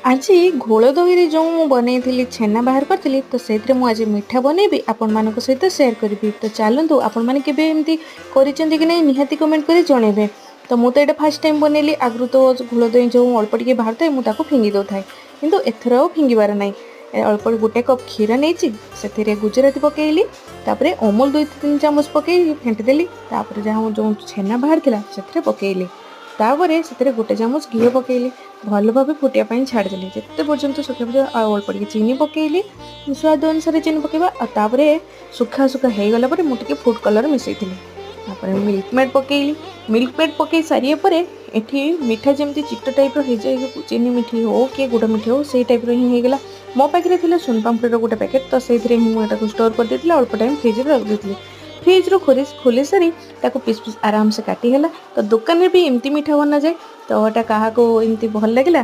ଆଜି ଘୋଳ ଦହିରେ ଯେଉଁ ମୁଁ ବନେଇଥିଲି, ଛେନା ବାହାର କରିଥିଲି, ତ ସେଇଥିରେ ମୁଁ ଆଜି ମିଠା ବନେଇବି, ଆପଣମାନଙ୍କ ସହିତ ସେୟାର କରିବି। ତ ଚାଲନ୍ତୁ, ଆପଣମାନେ କେବେ ଏମିତି କରିଛନ୍ତି କି ନାହିଁ ନିହାତି କମେଣ୍ଟ କରି ଜଣେଇବେ। ତ ମୁଁ ତ ଏଇଟା ଫାର୍ଷ୍ଟ ଟାଇମ୍ ବନେଇଲି। ଆଗରୁ ତ ଘୋଳ ଦହି ଯେଉଁ ଅଳ୍ପ ଟିକେ ବାହାରୁଥାଏ, ମୁଁ ତାକୁ ଫିଙ୍ଗି ଦେଉଥାଏ, କିନ୍ତୁ ଏଥର ଆଉ ଫିଙ୍ଗିବାର ନାହିଁ। ଅଳ୍ପ ଗୋଟେ କପ୍ କ୍ଷୀର ନେଇଛି, ସେଥିରେ ଗୁଜୁରାତି ପକେଇଲି, ତାପରେ ଅମୁଲ 2-3 ଚାମଚ ପକେଇ ଫେଣ୍ଟି ଦେଲି। ତାପରେ ଯାହା ଯେଉଁ ଛେନା ବାହାରିଥିଲା ସେଥିରେ ପକେଇଲି। ତାପରେ ସେଥିରେ ଗୋଟେ ଚାମଚ ଘିଅ ପକେଇଲି। ଭଲ ଭାବେ ଫୁଟିବା ପାଇଁ ଛାଡ଼ିଦେଲି ଯେତେ ପର୍ଯ୍ୟନ୍ତ ଶୁଖିବା। ଆଉ ଅଳ୍ପ ଟିକେ ଚିନି ପକେଇଲି, ସ୍ୱାଦ ଅନୁସାରେ ଚିନି ପକେଇବା। ଆଉ ତାପରେ ଶୁଖା ଶୁଖା ହେଇଗଲା ପରେ ମୁଁ ଟିକେ ଫୁଡ଼୍ କଲର୍ ମିଶାଇଥିଲି। ତାପରେ ମିଲ୍କ ମେଡ଼୍ ପକେଇଲି। ମିଲ୍କ ମେଡ଼୍ ପକେଇ ସାରିବା ପରେ ଏଠି ମିଠା ଯେମିତି ଚିଟ ଟାଇପ୍ର ହେଇଯାଏ, ଚିନି ମିଠି ହଉ କି ଗୁଡ଼ ମିଠି ହଉ, ସେଇ ଟାଇପ୍ର ହିଁ ହେଇଗଲା। ମୋ ପାଖରେ ଥିଲା ସୁନପାମ୍ପୁଡ଼ିର ଗୋଟେ ପ୍ୟାକେଟ୍, ତ ସେଇଥିରେ ହିଁ ମୁଁ ଏଟାକୁ ଷ୍ଟୋର୍ କରିଦେଇଥିଲି। ଅଳ୍ପ ଟାଇମ୍ ଫ୍ରିଜ୍ରେ ରଖିଦେଇଥିଲି। ଫ୍ରିଜ୍ରୁ ଖୋଲି ଖୋଲି ସାରି ତାକୁ ପିସ୍ ପିସ୍ ଆରାମସେ କାଟି ହେଲା। ତ ଦୋକାନରେ ବି ଏମିତି ମିଠା ବନାଯାଏ। ତ ଏଇଟା କାହାକୁ ଏମିତି ଭଲ ଲାଗିଲା?